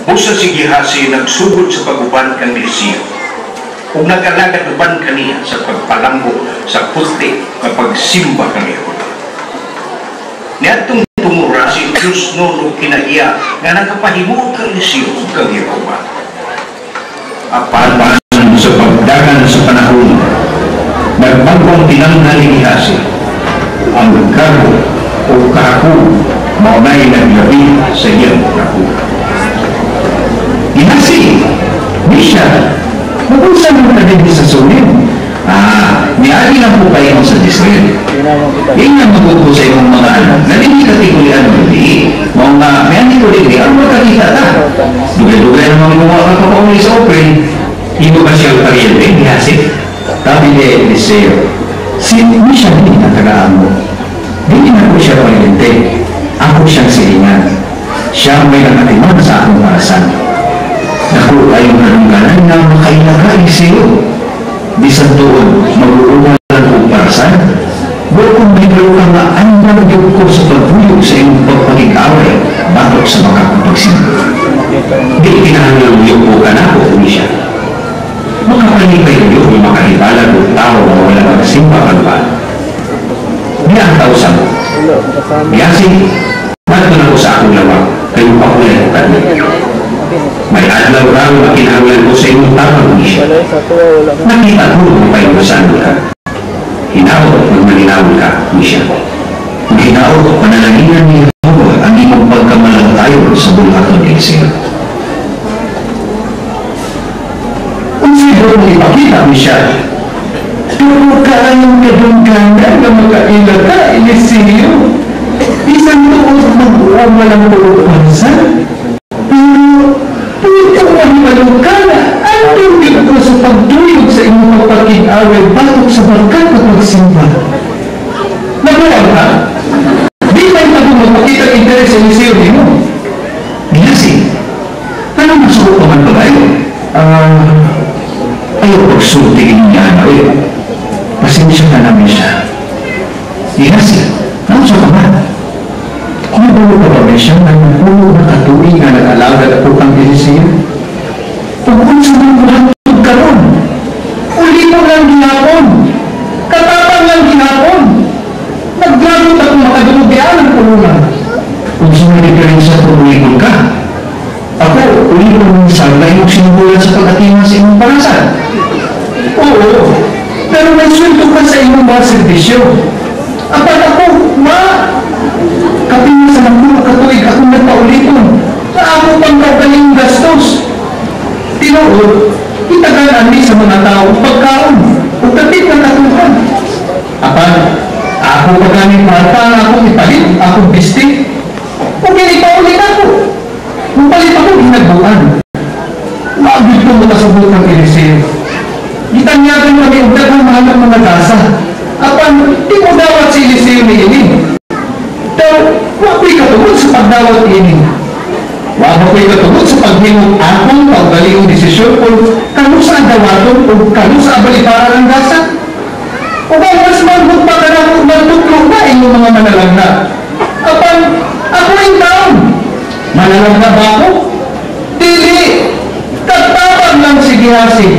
Busa si Gehazi nagsugod sa pag-uban kang Eliseo ug nag-alagad uban kaniya sa pagpalambo sa puti nga pagsimba kang Jehova. Niadtong tungura, si Diyos no og kinaiya nga nagapahimuot kang Eliseo ug kang Jehova. Apan sa pagdagan sa panahon, nagbag-o ang tinangga ni Gehazi. Ang kargo o kahakog mao na'y naglabi sa iyang kahakog. Gehazi, Misha, magunsa man ka dinhi sa Sunem? Ah, miagi lang ko kayo sa Israel. Ingnan mo ko sa imong mga anak na dili ka tigulian ng gabi. Mao nga, may ko dili, ang magkakita ta. Dugay-dugay naman mo ka kapauli sa Open. Imo ba siya paryente, Gehazi? Tabi ni Eliseo, si Misha dili na taga-amo. Dili na ko siya paryente. Ako siyang silingan. Siya may nakatiman sa akong parasan. Naku, kayong kadungganan nga makaila ka, Eliseo. Bisan tuod, mag-uuma lang kong parasan. Buong may ka nga andam gyud ko sa pagbuyo sa imong pagpakig-away batok sa makakapagsimba. Di kinahanglan ko ka na ako, siya. Makapalipay kayo kung makahibalag og tao nga wala magsimba kan ba. Niya ang tao sa mo. Gehazi, ngadto na ko sa akong lawag, kayo pakulay ko kanil. May adlaw raw nga kinahanglan ko sa imong tabang, siya. Nakita ko kung pahimusan ka. Hinaot magmalinawon ka, siya. Hinaot panalanginan ni Jehovah ang imong pagkamalantayon sa buluhaton ni Eliseo. Unsay buot ipakita ni siya? Pero kaayong kadungganan nga makaila ka, Eliseo. Bisan tuod mag-uuma lang ko og pansan. Pero pwede ko mahibalo ka na andam gyud ko sa pagduyog sa imong pagpakig-away batok sa barkat nga pagsimba. Nagbuwag ka? Di man ako magpakita og interes sa Eliseo nimo. Gehazi, ano masuko ka man pag-ayo? Ah, ayaw pagsulti niya na eh. Pasensya ka namin siya. Gehazi, naunsa ka man? Nabalo ka ba siya nga napulo na katuig nga nag-alagad ako kang Eliseo? Ug unsa man mo hangtod karon? Ulipon lang gihapon. Katapang lang gihapon. Naglagot ako makadungog ang pulungan. Unsa may diferensya kung ulipon ka? Ako, ulipon minsan na imong sinuhulan sa pag-atiman sa imong parasan. Oo, pero may sweldo ka sa imong mga serbisyo. Apan ako, ma, kapin sa napulo katuig akong nagpaulipon sa ako pang kaugalingong gastos. Tinuod, itagaan ni sa mga tao pagkaon o kapit ng katukan. Apan, ako pa gani kwarta ang akong ipalit, akong bistik. O ginipaulit ako. Mupalit ako hinagbuan. Maagid ko makasabot ng Eliseo. Gitanyagan kami og daghang mahal mga gasa. Apan, di ko dawat si Eliseo ni ini. Daw, wa ko'y katungod sa pagdawat ini. Wa ba ko'y katungod sa paghimong akong kaugalingong desisyon kung kanusa ang dawaton o kanusa ang balibaran ang gasa? O kung mas manghod pa ka na kung magtuklo na inyong mga manalangna. Apan, ako yung taon. Manalangna ba ako? Dili. Katapang lang si Gehazi.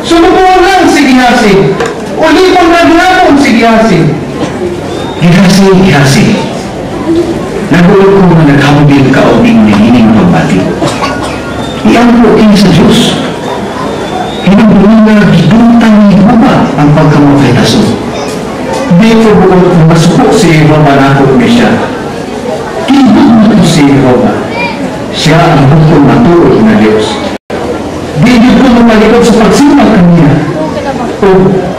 Sumubo lang si Gehazi. Ulipon na gihapon si Gehazi. Gehazi, Gehazi. Naguol ko nga naghambil ka og niining pagbati. Iampo kini sa Diyos. Hinumduman nga giduntan ni Jehova ang pagkamakahitaso. Di ko buot nga masuko si Jehova nako ni siya. Gihigugma ko si Jehova. Siya ang bukod matuod nga Diyos. Di gyud ko mapalikod sa pagsimba kaniya. O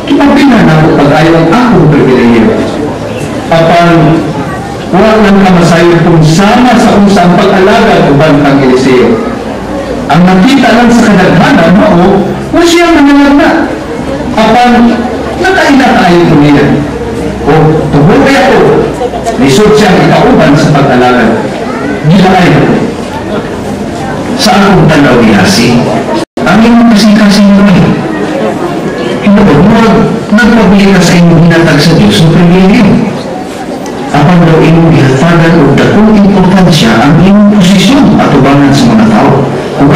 gipabilin nako pag-ayo ang akong pribilehiyo. Apan wa lang ka masayod kung sama sa unsa ang pag-alagad uban kang Eliseo. Ang nakita lang sa kadaghanan mao nga siya manalangna. Apan nakaila kaayo ko niya. O tungod kay ako, lisod siyang ipauban sa pag-alagad. Gilaay ko. Sa akong tanaw ni Hasi, ang imong kasing-kasing mo eh. Hinuod mo, nagpabili ka sa imong hinatag sa Diyos ng pribilehiyo. Apan daw imong gihatagan og dakong importansya ang imong posisyon atubangan sa mga tao kung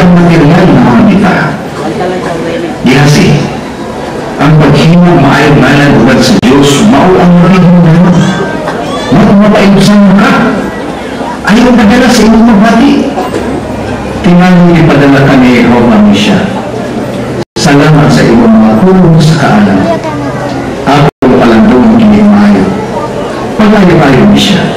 Paghimo maayong ngalan ubad sa Dios, mao ang naging. Mao mapaimsan ka. Ayaw padala sa imong magbati. Tingali ipadala ka ni Jehova, Misha. Salamat sa imong mga pulong sa kaalam. Ako palandong kini maayo. Pag-ayo-ayo, Misha.